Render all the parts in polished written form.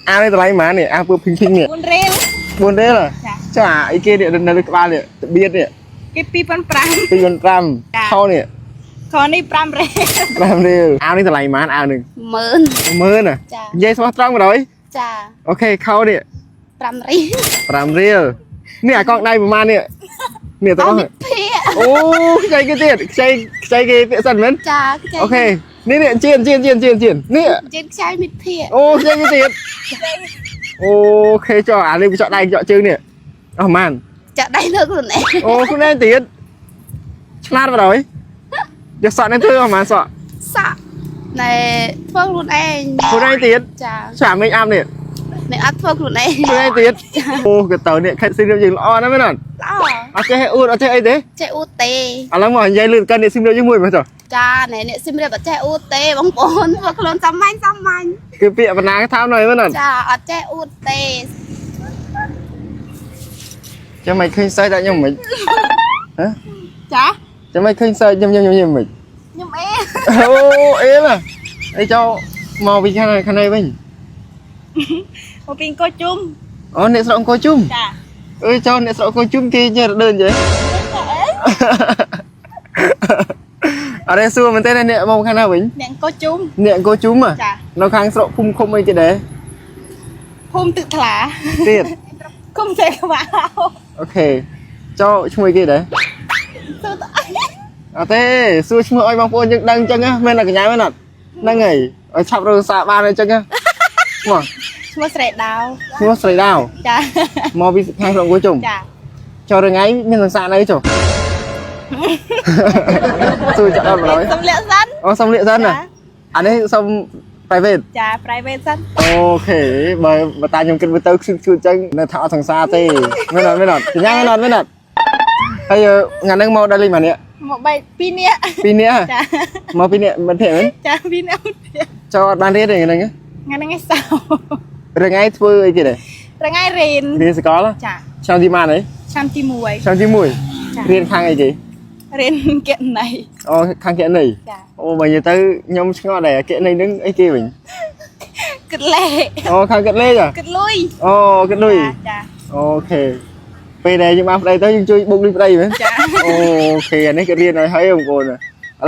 អាវនេះតម្លៃប៉ុន្មាននេះអាវពើភីងភីងនេះ 4រៀល 4រៀល ចា ចាអីគេនេះនៅលើក្បាលនេះរបៀតនេះ គេ2500 2.5 ចា ខោនេះ ខនេះ5រៀល 5រៀលអាវនេះតម្លៃប៉ុន្មានអាវនេះ ម៉ឺន 10000ណា ចា និយាយស្មោះត្រង់បណ្ដោយ ចា OK ខោនេះ 5រៀល 5រៀលនេះអាកងដៃប្រហែលនេះនេះទាំងអស់ មិត្តភ័ក្តិ អូខ្ចីគេទៀតខ្ចីខ្ចីគេពាក្យសិនមែន ចាខ្ចី OK នេះនេះជៀនជៀនជៀនជៀនជៀននេះ ជៀនខ្ចីមិត្តភ័ក្តិ អូខ្ចីគេទៀត OK ចុះអានេះវាចောက်ដៃចောက်ជើងនេះអស់ប៉ុន្មាន ចាក់ដៃលើខ្លួនឯង អូខ្លួនឯងទៀតឆ្លាតបណ្ដោយយកសក់នេះធ្វើអស់ប៉ុន្មានសក់ សក់ណែធ្វើខ្លួនឯង ខ្លួនឯងទៀត ចា ឆាមេកអាប់នេះ អ្នកអត់ធ្វើខ្លួនឯង ខ្លួនឯងទៀតអូក៏ទៅនេះខេត្តសៀមរាបយើងល្អណាស់មែនអត់ ល្អ អត់ចេះអួតអត់ចេះអីទេ ចេះអួតទេ ឥឡូវមកនិយាយលឿនកាន់នេះសៀមរាបយើងមួយមើលចុះ ចាណែអ្នកសៀមរាបអត់ចេះអួតទេបងប្អូនធ្វើខ្លួនសាមញ្ញសាមញ្ញ គឺពាក្យបណ្ណាថាណយមែនអត់ ចាអត់ចេះអួតទេ ចាំមិនឃើញសើចដាក់ខ្ញុំមិនហ៎ ចា ចាំមិនឃើញសើចខ្ញុំខ្ញុំខ្ញុំមិន ខ្ញុំអេ អូអេឡាអីចៅមកពីខាងខាងនេះវិញ មកពីអង្គរជុំ អូអ្នកស្រុកអង្គរជុំ ចា អើយចៅអ្នកស្រុកអង្គរជុំគេញ៉ែរដើនចេះអរេសួរមែនទេអ្នកមកខាងណាវិញ អ្នកអង្គរជុំ អ្នកអង្គរជុំហ៎ ចា នៅខាងស្រុកភូមិឃុំអីគេដែរ ភូមិទឹកថ្លា ទៀត គុំសេក្បាល OK ចៅឈ្មោះអីគេដែរ សួរទៅអី អត់ទេសួរឈ្មោះឲ្យបងប្អូនយើងដឹងអញ្ចឹងណាមែនតែកញ្ញាមែនអត់ហ្នឹងហើយឲ្យឆាប់រកសារបានអញ្ចឹងណាមក ឈ្មោះស្រីដាវ ឈ្មោះស្រីដាវ ចា មកពីខាងស្រុកអង្គរជុំ ចា ចូលរងៃមានសង្សារនៅចុះ សួរចាក់ដល់បណ្ដោយ សំលាក់សិន អូសុំលាកសិនណាអានេះសុំ private ចា private សិន OK បើបើតាខ្ញុំគិតមើលទៅខ្ជិលខ្ជិលអញ្ចឹងនៅថាអត់សង្សារទេមែនអត់មែនអត់កញ្ញាមែនអត់មែនអត់ហើយថ្ងៃហ្នឹងមកដល់លេងម៉ានេះ មកបីពីរនាក់ ពីរនាក់ ចា មកពីរនាក់មិនទេមែន ចាពីរនាក់ ចូលអត់បានរៀនទេថ្ងៃហ្នឹង ថ្ងៃហ្នឹងឯងសៅ រងៃធ្វើអីគេដែរ រងៃរៀន រៀនសកល ចា ឆ្នាំទីម៉ានហី ឆ្នាំទី1 ឆ្នាំទី ចា 1រៀនខាងអីគេ រៀនគណនេយ្យ អូខាងគណនេយ្យ ចា អូបើនិយាយទៅខ្ញុំឆ្ងល់ដែរគណនេយ្យហ្នឹងអីគេវិញ គិតលេខ អូខាងគិតលេខហ៎ គិតលុយ អូគិតលុយ ចា OK ពេលដែលយើងបានប្តីទៅយើងជួយបុកលុយប្តីមែន ចា OK អានេះគេរៀនឲ្យហើយបងប្អូនឥ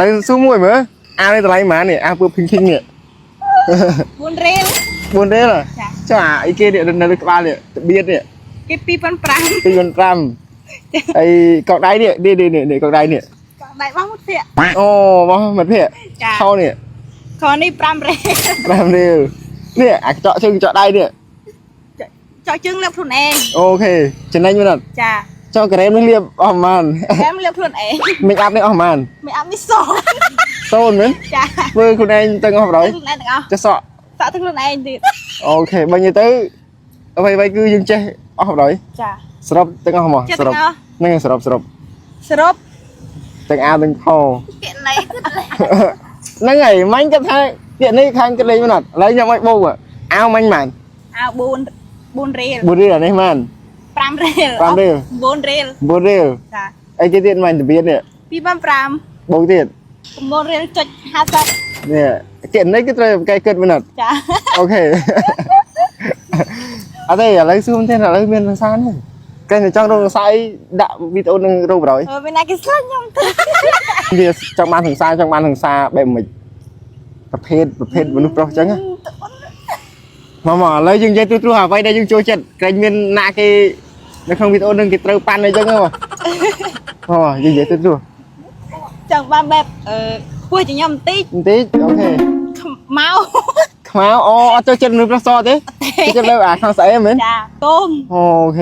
ឡូវសួរមួយមើលអាវនេះតម្លៃប៉ុន្មាននេះអាវពើភីងភីងនេះ 4រៀល 4រៀល ចា ចាអីគេនេះនៅលើក្បាលនេះរបៀតនេះ គេ2500 2.5អីកកដៃនេះនេះនេះនេះកកដៃនេះ កងដៃបងមុតភ័ក្រ អូបងមិត្តភក្តិ ចា ខោនេះ ខនេះ5រៀល 5រៀលនេះអាកញ្ចក់ជើងកញ្ចក់ដៃនេះ ចောက်ជើងលាបខ្លួនឯង OK ចំណេញមែនអត់ ចា ចុះការ៉េមនេះលាបអស់ប៉ុន្ ែមលាបខ្លួនឯង មាន make up នេះអស់ប៉ុន្មាន មិនអាប់នេះសូ សូន្យមែន ចា ធ្វើខ្លួនឯងទាំងអស់បណ្ដោយ ខ្លួនឯងទាំងអស់ ចេះសក់ សក់ទៅខ្លួនឯងទៀត OK បើនិយាយទៅអ្វីៗគឺយើងចេះអស់បណ្ដោយ ចា សរុបទាំងអស់មកសរុប ចេះទាំងអស់ ហ្នឹងហើយសរុបសរុប សរុប ទាំងអាវទាំងខោ គណនេយ្យគិតលេខ ហ្នឹងហើយមាញ់គាត់ថាពាក្យនេះខាងគិតលេខមែនអត់ឥឡូវខ្ញុំឲ្យបូកអាវមាញ់ម៉ាន អាវ4 4រៀល 4រៀលអានេះម៉ាន 5រៀល 5រៀល 9រៀល 9រៀល ចា អីគេទៀតមាញ់របៀបនេះ 2500 បូកទៀត 9រៀលចុច50 នេះគិតនេះគឺត្រូវកែគិតមែនអត់ ចា OK អត់ទេឥឡូវសួរមែនទេឥឡូវមានសង្សារនេះកែចង់រកសង្សារអីដាក់វីដេអូនឹងរកបណ្ដោយ អឺមានណាគេស្លាញ់ខ្ញុំទៅ វាចង់បានសង្សារចង់បានសង្សារបែបម៉េចប្រភេទប្រភេទមនុស្សប្រុសចឹងណាមកមកឥឡូវយើងនិយាយទូទ្រោះអ្វីដែលយើងចូលចិត្តក្រែងមានណាគេនៅក្នុងវីដេអូនឹងគេត្រូវប៉ាន់អីចឹងហ៎មកមកយើងនិយាយទូទ្រោះ ចង់បានបែបអឺខ្ពស់ជាងខ្ញុំបន្តិច បន្តិច OK ខ្មៅ ខ្មៅអូអត់ចូលចិត្តមនុស្សប្រុសសទេចូលចិត្តលើអាខាងស្អីមែន ចាកុំ OK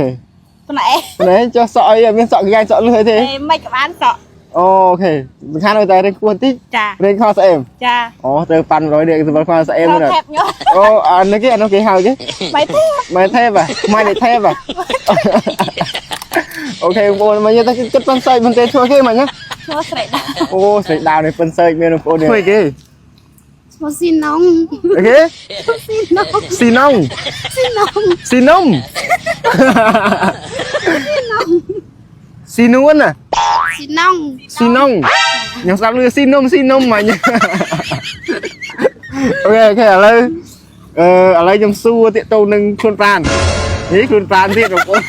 ប៉ុណ្ណេះ នេះចុះសក់អីអត់មានសក់កញ្ចសក់លឺអីទេ អេមិនក៏បានសក់ OK សំខាន់ឲ្យតែរៀងខ្ពស់បន្តិច ចា រៀងខស្អែម ចា អូត្រូវប៉ាន់100នេះសម្រាប់ខស្អែម ខ ណា ថេបខ្ញុំ អូអានេះគេអានោះគេហៅគេ មិនទេ ម៉ែថេបម៉ែនេះថេប OK បងប្អូនមកទៅគិតប៉ិនសើចមិនទេធ្វើគេមិញណា ឈ្មោះស្រីដាវ អូស្រីដាវនេះប៉ិនសើចមានបងប្អូននេះធ្វើគេ ឈ្មោះស៊ីនង OK ស៊ីនង ស៊ីនង ស៊ីនង ស៊ីនំស៊ីនួនណា ស៊ីនង ស៊ីនងខ្ញុំស្ដាប់លឺស៊ីនំស៊ីនំមិញ OK OK ឥឡូវ អឺឥឡូវខ្ញុំសួរទាក់ទងនឹងខ្លួនប្រាននេះខ្លួនប្រានទៀតបងប្អូន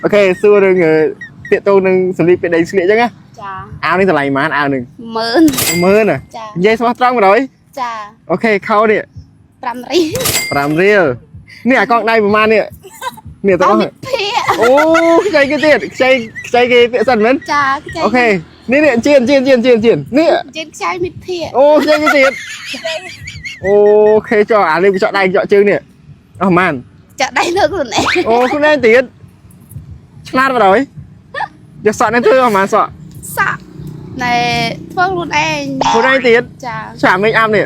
OK សួររឿងទាក់ទងនឹងសម្លៀកពាក់ដីស្លៀកអញ្ចឹងណា ចា អាវនេះតម្លៃប៉ុន្មានអាវនឹង 10000 10000ណា ចា និយាយស្មោះត្រង់បណ្ដោយ ចា OK ខោនេះ 5រៀល 5រៀលនេះអាកងដៃប្រហែលនេះនេះទាំងអស់ អស់មិត្តភ័ក្តិ អូខ្ចីគេទៀតខ្ចីខ្ចីគេពាក្យសិនមែន ចាខ្ចី OK នេះនេះជៀនជៀនជៀនជៀនជៀននេះ ជិនខ្ចីមិត្តភ័ក្តិ អូខ្ចីគេទៀត OK ចុះអានេះវាចောက်ដៃចောက်ជើងនេះអស់ប៉ុន្មាន ចាក់ដៃលើខ្លួនឯង អូខ្លួនឯងទៀតឆ្លាតបណ្ដោយយកសក់នេះធ្វើអស់ប៉ុន្មានសក់ សក់ណែធ្វើខ្លួនឯង ខ្លួនឯងទៀត ចា ឆាមេកអាប់នេះ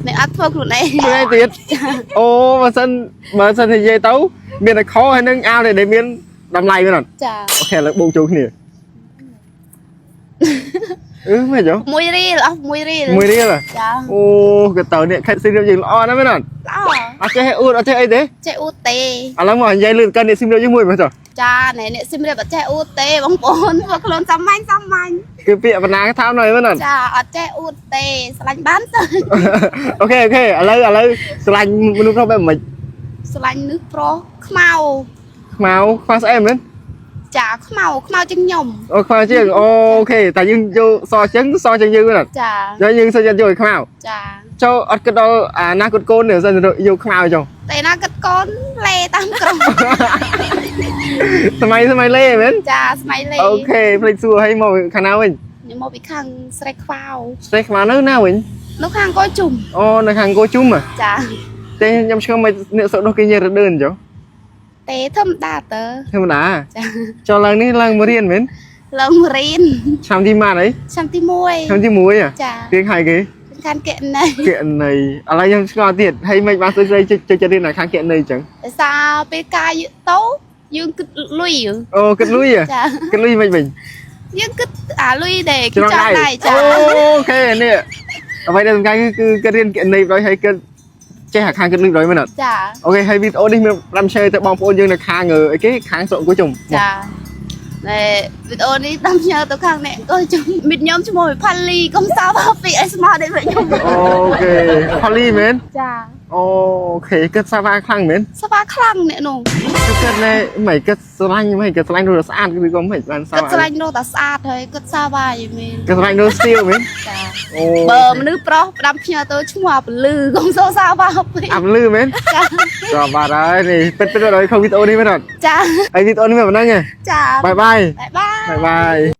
អ្នកអត់ធ្វើខ្លួនឯង ខ្លួនឯងទៀតអូបើសិនបើសិននិយាយទៅមានតែខហើយនឹងអាវនេះដែលមានតម្លៃមែនអត់ ចា OK ឥឡូវបូកចូលគ្នាអឺមិនយោ 1រៀលអស់1រៀល មួយរៀលហ៎ ចា អូក៏ទៅនេះខេតស៊ីមរៀបយើងល្អណាស់មែនអត់ ល្អ អត់ចេះអួតអត់ចេះអីទេ ចេះអួតទេ ឥឡូវមកនិយាយលឿនកាន់អ្នកស៊ីមរៀបយើងមួយមើលចុះ ចាណែអ្នកសៀមរាបអត់ចេះអួតទេបងប្អូនធ្វើខ្លួនសាមញ្ញសាមញ្ញ គឺពាក្យបណ្ណាថាណយមែនអត់ ចាអត់ចេះអួតទេស្រឡាញ់បានទៅ OK OK ឥឡូវឥឡូវស្រឡាញ់មនុស្សប្រុសបែបម៉េច ស្រឡាញ់មនុស្សប្រុសខ្មៅ ខ្មៅខ្មៅស្អែមមែន ចាខ្មៅខ្មៅជាងខ្ញុំ អូខ្មៅជាង OK តែយើងយកសជាងសជាងយើងមែនអត់ ចា យកយើងសុខចិត្តយកឲ្យខ្មៅ ចា ចូលអត់គិតដល់អាណាគតកូននេះសិនយកខ្មៅចុះ តែណាគិតកូនលេតាមក្រុម សម័យសម័យលេមែន ចាសម័យលេ OK ភ្លេចសួរឲ្យមកខាងណាវិញ ខ្ញុំមកពីខាងស្រែខ្វៅ ស្រែខ្មៅនៅណាវិញ នៅខាងកោជុំ អូនៅខាងគោជុំហ៎ ចា តែខ្ញុំឆ្ងល់មិនអ្នកស្រុកនោះគេនិយាយរដើនចុះ ទេធម្មតាតើ ធម្មតា ចា ចូលឡើងនេះឡើងមករៀនមែន ឡើងរៀន ឆ្នាំទីម៉ានអី ឆ្នាំទី ឆ្នាំទី1ហ៎ 1ចា រៀនខែគេ ខាងកណី គណនីឥឡូវខ្ញុំឆ្ងល់ទៀតហើយមិនបានស្រីៗចិត្តចិត្តរៀននៅខាងគណនីអញ្ចឹង ដោយសារពេលកាយទៅយើងគិតលុយ អូគិតលុយហ៎ ចា គិតលុយមិនវិញ យើងគិតអាលុយដែលគេចង់ដៃចា OK នេះអ្វីដែលសំខាន់គឺគឺគិតរៀនគណនីបណ្ដោយហើយគិតចេះអាខាងគិតលុយបណ្ដោយមែនអត់ ចា OK ហើយវីដេអូនេះមាន5 share ទៅបងប្អូនយើងនៅខាងអីគេខាងស្រុកអង្គរជុំ ចាណែវីដេអូនេះតាមផ្ញើទៅខាងអ្នកក៏ជុំមិត្តខ្ញុំឈ្មោះវិផាលីកុំសោពីអីស្មោះដូចខ្ញុំ OK ផូលីមែន ចា OK គិតសាវ៉ាខ្លាំងមែន ស្វាខ្លាំងអ្នកនោះ គិតណែមិនគិតស្រឡាញ់មិនគិតស្រឡាញ់រស់ស្អាតឬក៏មិនបានសា គិត វ៉ា ស្រឡាញ់រស់តែស្អាតហើយគិតសាវ៉ាយមែន គិតស្រឡាញ់រស់ស្ទៀវមែន ចា អូ បើមនុស្សប្រុសផ្ដាំផ្ញើទៅឈ្មោះអាពលឺកុំសោសាវ៉ាពី អាប់លឺមែន ចា ក៏បាទហើយនេះពិតពិតដល់ក្នុងវីដេអូនេះមែនអត់ ចា ហើយវីដេអូនេះមានប៉ុណ្ណឹងឯង ចា បាយបាយ បាយបាយ បាយបាយ។